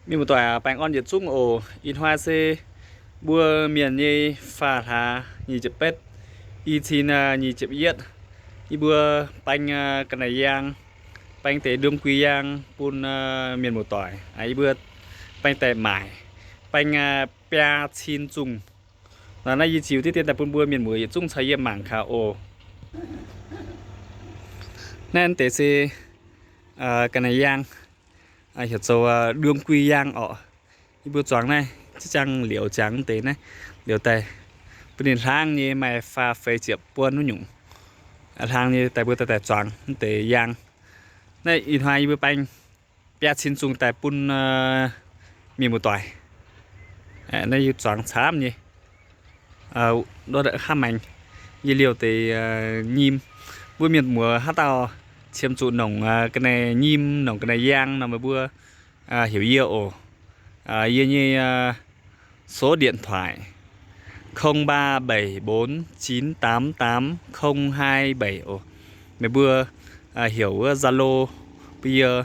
Mienh muoz-doic, baengh orn yietc zungv oc. Ih hnoi se mbuo mienh nyei faah hlaax nyic ziepc betv, i cin nyic ziepc yietv. Yie mbuo baeng ga'naaiv yaang, baeng deix ndorm gui yaang bun mienh muoz-doic. Yie mbuo baeng daaih maaic, baeng biaa cin zungh. Naaiv yie ziux diqv dien daaih bun mbuo mienh muoz yietc zungv caux yie mangc gaax oc. Naaiv deix se ga'naaiv yaang, heuc zoux ndorm gui yaang orqc. Yie mbuo zuangx naaiv ziex ziangh liouc ziangx deix naaiv liouc daaih, bun ninh hlang nyei maaih faah feix ziepc buon wuov nyungc. Hlang nyei daaih mbuo daaih daaih zuangx deix yaang. Naaiv ih hnoi yie mbuo baeng biaa cin zungh daaih bun mienh muoz-doic. Naaiv yie zuangx camv nyei. Hnamv maengx yie liouh deix nyim. Mbuo mienh muoz haaix dauh qiemx zuqc nongc ga'naaiv nyim, nongc ga'naaiv yaang nor, meih mbuo heuc yie oc. Yie nyei số điện thoại không ba bảy bốn chín tám tám không hai bảy oc. Meih mbuo heuc wuov Zalo bun yie,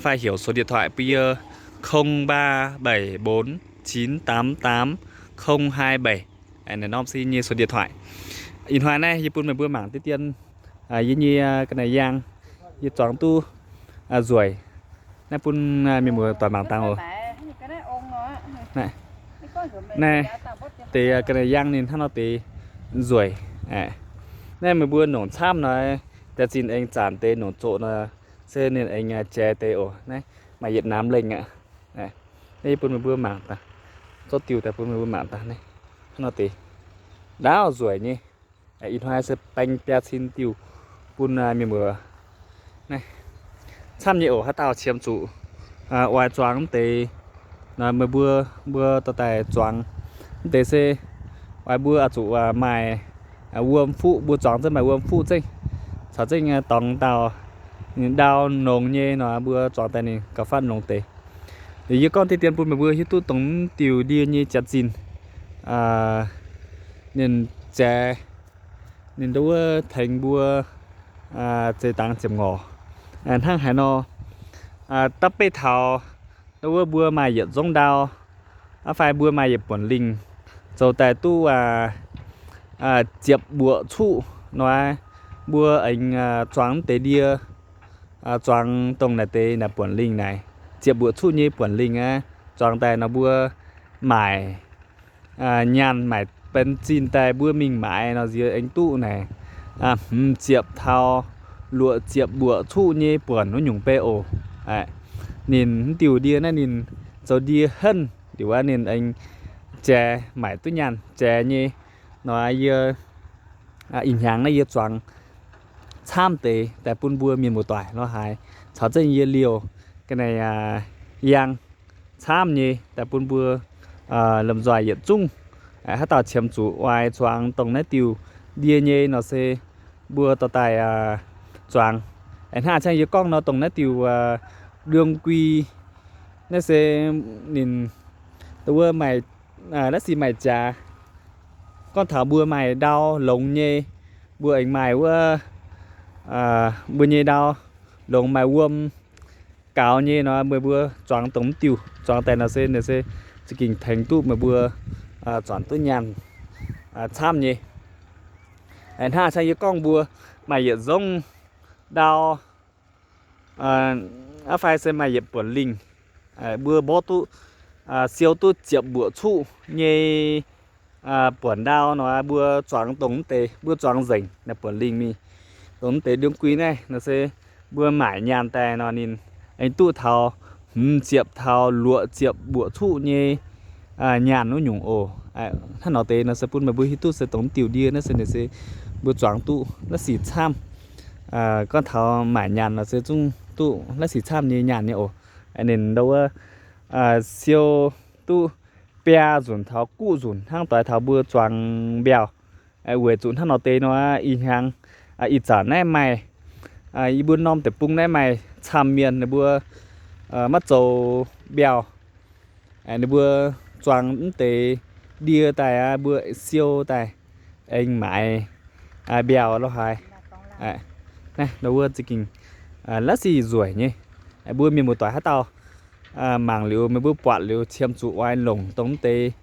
fai heuc số điện thoại bun yie không ba bảy bốn chín tám tám không hai bảy. Naaiv norm se yie nyei số điện thoại. Ih hnoi naaiv yie bun meih mbuo mangc diqv dien yie nyei ga'naaiv yaang, yie zuangx duqv nzueic. Naaiv bun mienh muoz-doic mangc dangh oc. Naaiv deix ga'naaiv yaang ninh hnangv nor deix nzueic. Naaiv meih mbuo nongc camv nor, jaax zinh aengx zanc deix nongc zoqc nor, se ninh aengx jai deix oc. Naaiv maaih yietc namx lengh aqv. Naaiv yie bun meih mbuo mangc daaih, zorqv diuh daaih bun meih mbuo mangc daaih. Naaiv hnangv nor deix ndaauv nzueic nyei. Ih hnoi se baeng biaa cin diuh bun mienh muoz. Naaiv camv nyei oc. Haaix dauh qiemx zuqc oix zuangx mv deix nor, meih mbuo, mbuo dorh daaih zuangx. Mv deix se oix mbuo oix zuqc maaih wuom fuqv, mbuo zuangx zengv maaih wuom fuqv zengv, caux zengv dorngx dauh, ninh ndau longx nyei nor, mbuo zuangx daaih ninh gauh fatv longx deix. Liuz yie gorngv diqv dien bun meih mbuo hiuv duqv dongh mv diuh ndie nyei jaax zinh, ninh jai, ninh ndau wuov tengx mbuo zeix dangx ziepc ngorc. Hnangv haaix nor, da'beiv taux ndau wuov mbuo maaih yietc nzongv ndau, fai mbuo maaih yietc buonc lingh, zoux daaih duqv ziepc mbuoqc cuqv nor, mbuo aengx zuangx mv deix ndie, zuangx dongh naaic deix naaic buonc lingh naaic, ziepc mbuoqc cuqv nyei buonc lingh aqv. Zuangx daaih nor mbuo maaic nyaanh maaic benzin daaih mbuo mingh maaiz nor nziex aengx duqv naaic hmz ziepc taux luoqc ziepc mbuoqc cuqv nyei buonc wuov nyungc bei oc. Ninh mv diuh ndie naaiv ninh zoux ndie henv liuz aqv, ninh aengx jai maaic duqv nyaanh jai nyei nor, yie ih hnyangx naaiv yie zuangx camv deix daaih bun mbuo mienh muoz-doic lorz haaix caux zengv yie liouh ga'naaiv yaang camv nyei daaih bun mbuo lomh nzoih yietc zungv. Haaix dauh qiemx zuqc oix zuangx dongh naaiv diuh ndie nyei nor se mbuo dorh daaih zuangx. Hnangv a'ciangv yie gorngv nor, dongh naaiv diuh ndie gui naaiv se ninh wuov maaih, naaiv se maaih jaax. Gorngv taux mbuo maaih ndau longx nyei, mbuo aengx maaih wuov, mbuo nyei ndau longx maaih wuom gaux nyei nor, meih mbuo zuangx dongh mv diuh zuangx daaih nor se ninh se za'gengh tengx duqv meih mbuo zuangx duqv nyaanh camv nyei. Hnangv a'ciangv yie gorngv mbuo maaih yietc nzongv ndau, aqv fai se maaih yietc buonc lingh, mbuo mborqv duqv, siou duqv ziepc mbuoqc cuqv nyei buonc ndau nor, mbuo zuangx dongh mv deix, mbuo zuangx nzengc naaiv buonc lingh mingh, dongh mv deix ndie gui naaiv nor se mbuo maaic nyaanh daaih nor ninh aengx duqv taux hmz ziepc taux luoqc ziepc mbuoqc cuqv nyei nyaanh wuov nyungc oc. Hnangv nor deix nor se bun meih mbuo hiuv duqv se dongh mv diuh ndie naaiv se ninh se mbuo zuangx duqv la'sic camv. Gorngv taux maaic nyaanh nor se zungv duqv la'sic camv nyei nyaanh nyei oc. Ninh ndau wuov siou duqv biaa nzunc taux guqv nzunc hnangv doix taux mbuo zuangx mbiauh. Weic zuqc hnangv nor deix nor, ih hnyangx, ih zanc naaiv maaih, yie mbuo norm deic-bung naaiv maaih camv mienh ninh mbuo maiv zoux mbiauh. Ninh mbuo zuangx mv deix ndie daaih aqv, mbuo siou daaih aengx maaiz mbiauh lorqc haaix. Naaiv ndau wuov za'gengh la'sic nzueic nyei. Mbuo mienh muoz-doic haaix dauh mangc liuz meih mbuo buatc liuz qiemx zuqc oix longc dongh mv deix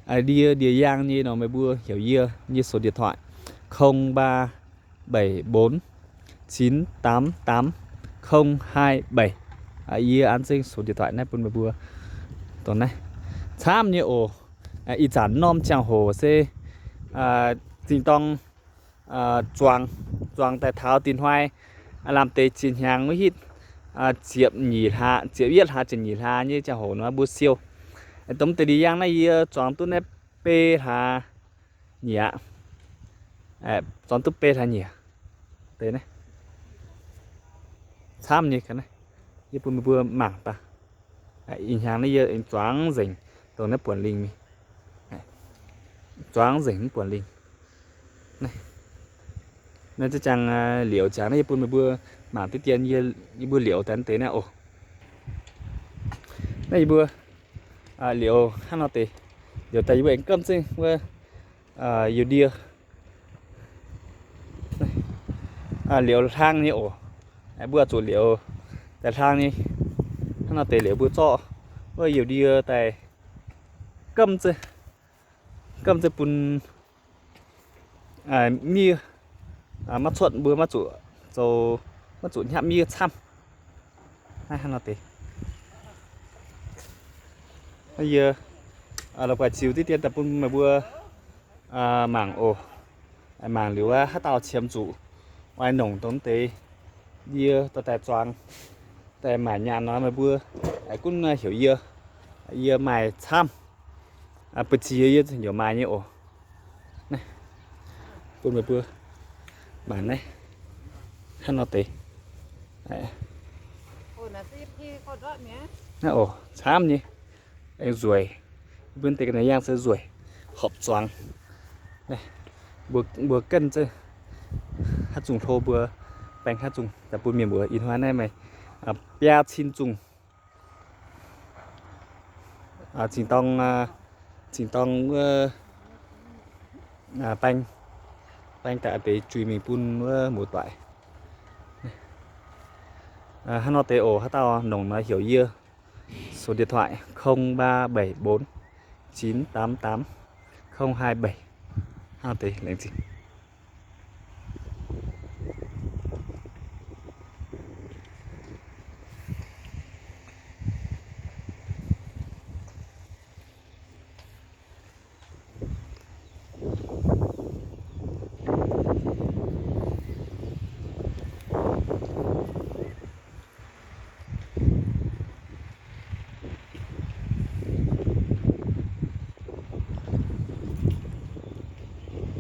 ndie, ndie-yaang nyei nor, meih mbuo heuc yie, yie số điện thoại không ba bảy bốn chín tám tám không hai bảy. Yie an zengv số điện thoại naaiv bun meih mbuo. Dongh naaiv camv nyei oc. Ih zanc norm ziangh hoc se zingh dorng zuangx, zuangx daaih taux dinh hnoi lamh deix ziex hnyangx wuov hitv, ziepc nyeic hlaax, ziepc yietv hlaax, ziepc nyeic hlaax nyei ziangh hoc nor mbuo siou. Dongh mv deix ndie-yaang naaiv yie zuangx duqv naaiv bei hlaax nyieqc aqv. Zuangx duqv bei hlaax nyieqc. Camv nyei, yie bun meih mbuo mangc daaih. Ih hnyangx naaiv yie zuangx nzengc dongh naaiv buonc lingh mingh. Zuangx nzengc mv buonc lingh. Naaiv za'jangx liouc ziangx naaiv yie bun meih mbuo mangc diqv dien yie mbuo liouc daaih deix naaiv oc. Naaiv yie mbuo liouc hnangv nor deix. Liouc daaih yie mbuo aengx gamh zengv wuov youz ndie. Liouc hlang nyei oc. Mbuo zuqc liouc daaih hlang nyei. Hnangv nor deix liouc mbuo zorqv wuov youz ndie daaih gamh zengv, gamh zengv bun miev maiv cuotv, mbuo maiv zuqc zoux, maiv zuqc hnyapv miev camv. Naaiv hnangv nor deix. Yie la'guaih ziux diqv dien daaih bun meih mbuo mangc oc. Mangc liuz haaix dauh qiemx zuqc oix nongc dongh deix ndie dorh daaih zuangx, daaih maaic nyaanh nor meih mbuo gunv heuc yie. Yie maaih camv. Ba'ziex yie yaac maaih nyei oc. Bun meih mbuo mangc naaiv hnangv nor deix. Naaiv oc, camv nyei. Aengx nzueic. Mbuo deix ga'naaiv yangh se nzueic, horpc zuangx. Mbuo, mbuo ganh zengv haaix zungh hlo mbuo baeng haaix zungh daaih bun mienh mbuox. Ih hnoi naaiv maaih biaa cin zungh. Zingh dorng, zingh dorng wuov baeng, baeng daaih deix juix mingh bun wuov muoz-doic. Hnangv nor deix oc. Haaix dauh nongc nor heuc yie. Số điện thoại không ba bảy bốn chín tám tám không hai bảy. Hnangv nor deix, laengz zingh.